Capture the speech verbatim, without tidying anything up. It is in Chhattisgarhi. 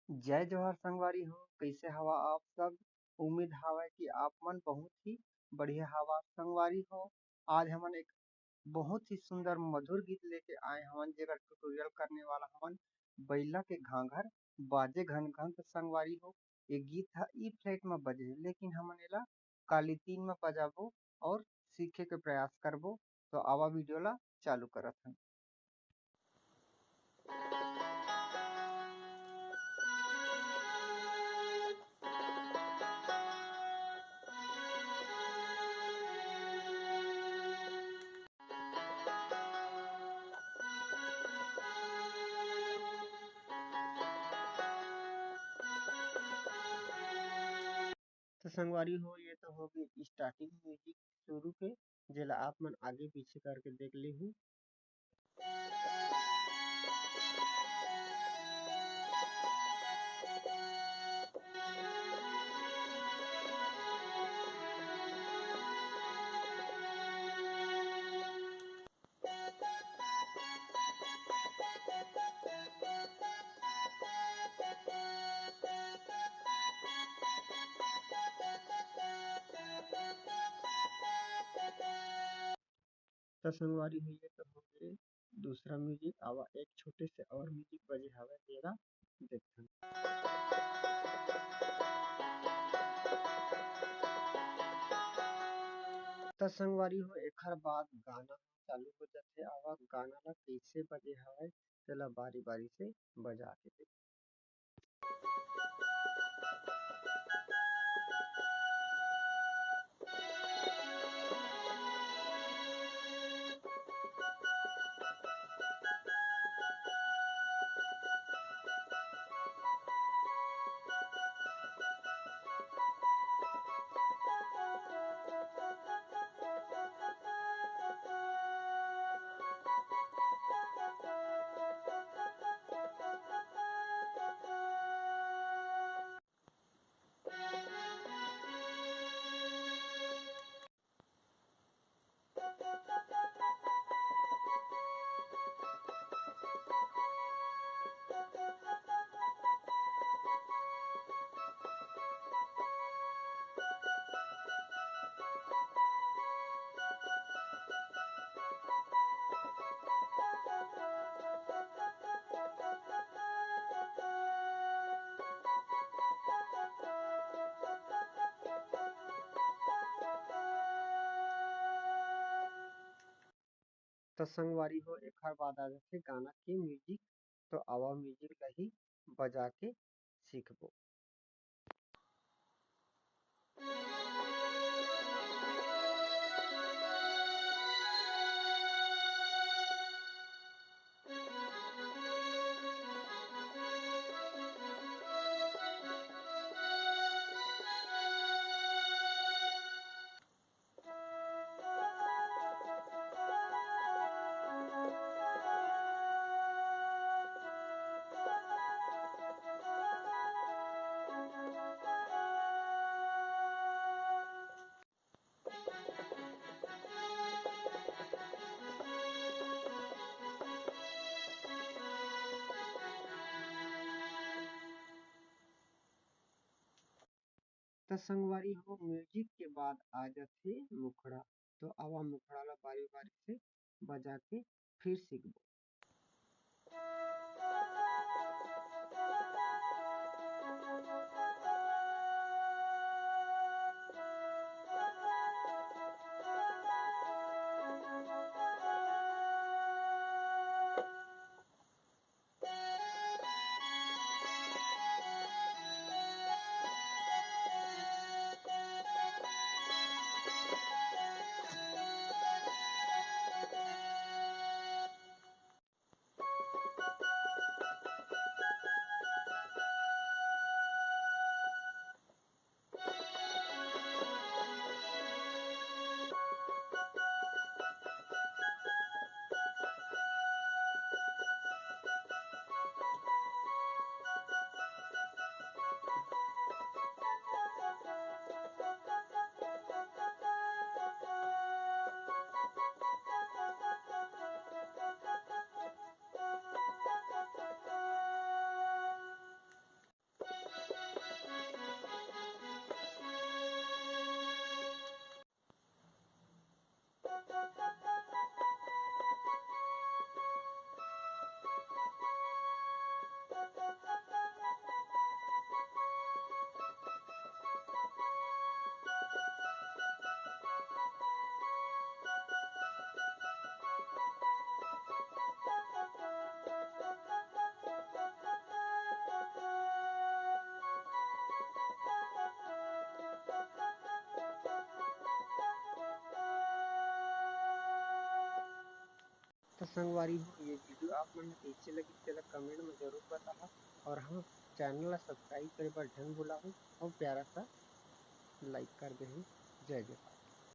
जय जोहार संगवारी हो, कइसे हवा आप सब? उम्मीद हावय कि आप मन बहुत ही बढ़िया हवा संगवारी हो। आज हमन एक बहुत ही सुंदर मधुर गीत लेके आए हवन, जेकर tutorial करने वाला हवन बइला के घांघर बाजे घन घन। त संगवारी हो, ये गीत ह E flat म बजे हे, लेकिन हमन एला काली तीन म बजाबो और सीखे के प्रयास करबो। तो आवा video ला चालू करत हन। तो संगवारी हो, ये तो हो गई starting music शुरू के, जेला आप मन आगे पीछे करके देख लेहू। त संगवारी हो, ये तो हो गए दूसरा music। आवा एक छोटे से और music बजे हवय, तेला देखथन। त संगवारी हो, एखर बाद गाना चालू हो जाथे। आवा गाना ला कइसे बजे हवय, तेला बारी-बारी से बजा के देख। त संगवारी हो, एखर बाद आ जाथे गाना के music। तो आवा music ला ही बजा के सीखबो। त संगवारी हो, music के बाद आ जाथे मुखड़ा। तो आवा मुखड़ा ला बारी-बारी से बजा के फिर सीखबो। तो संगवारी हो, ये video आप मन ला कइसे लगिस, तेला comment में जरूर बताहा। और हाँ, channel ला subscribe करे बर झन भुलाहू और प्यारा सा like कर देहू। जय जय।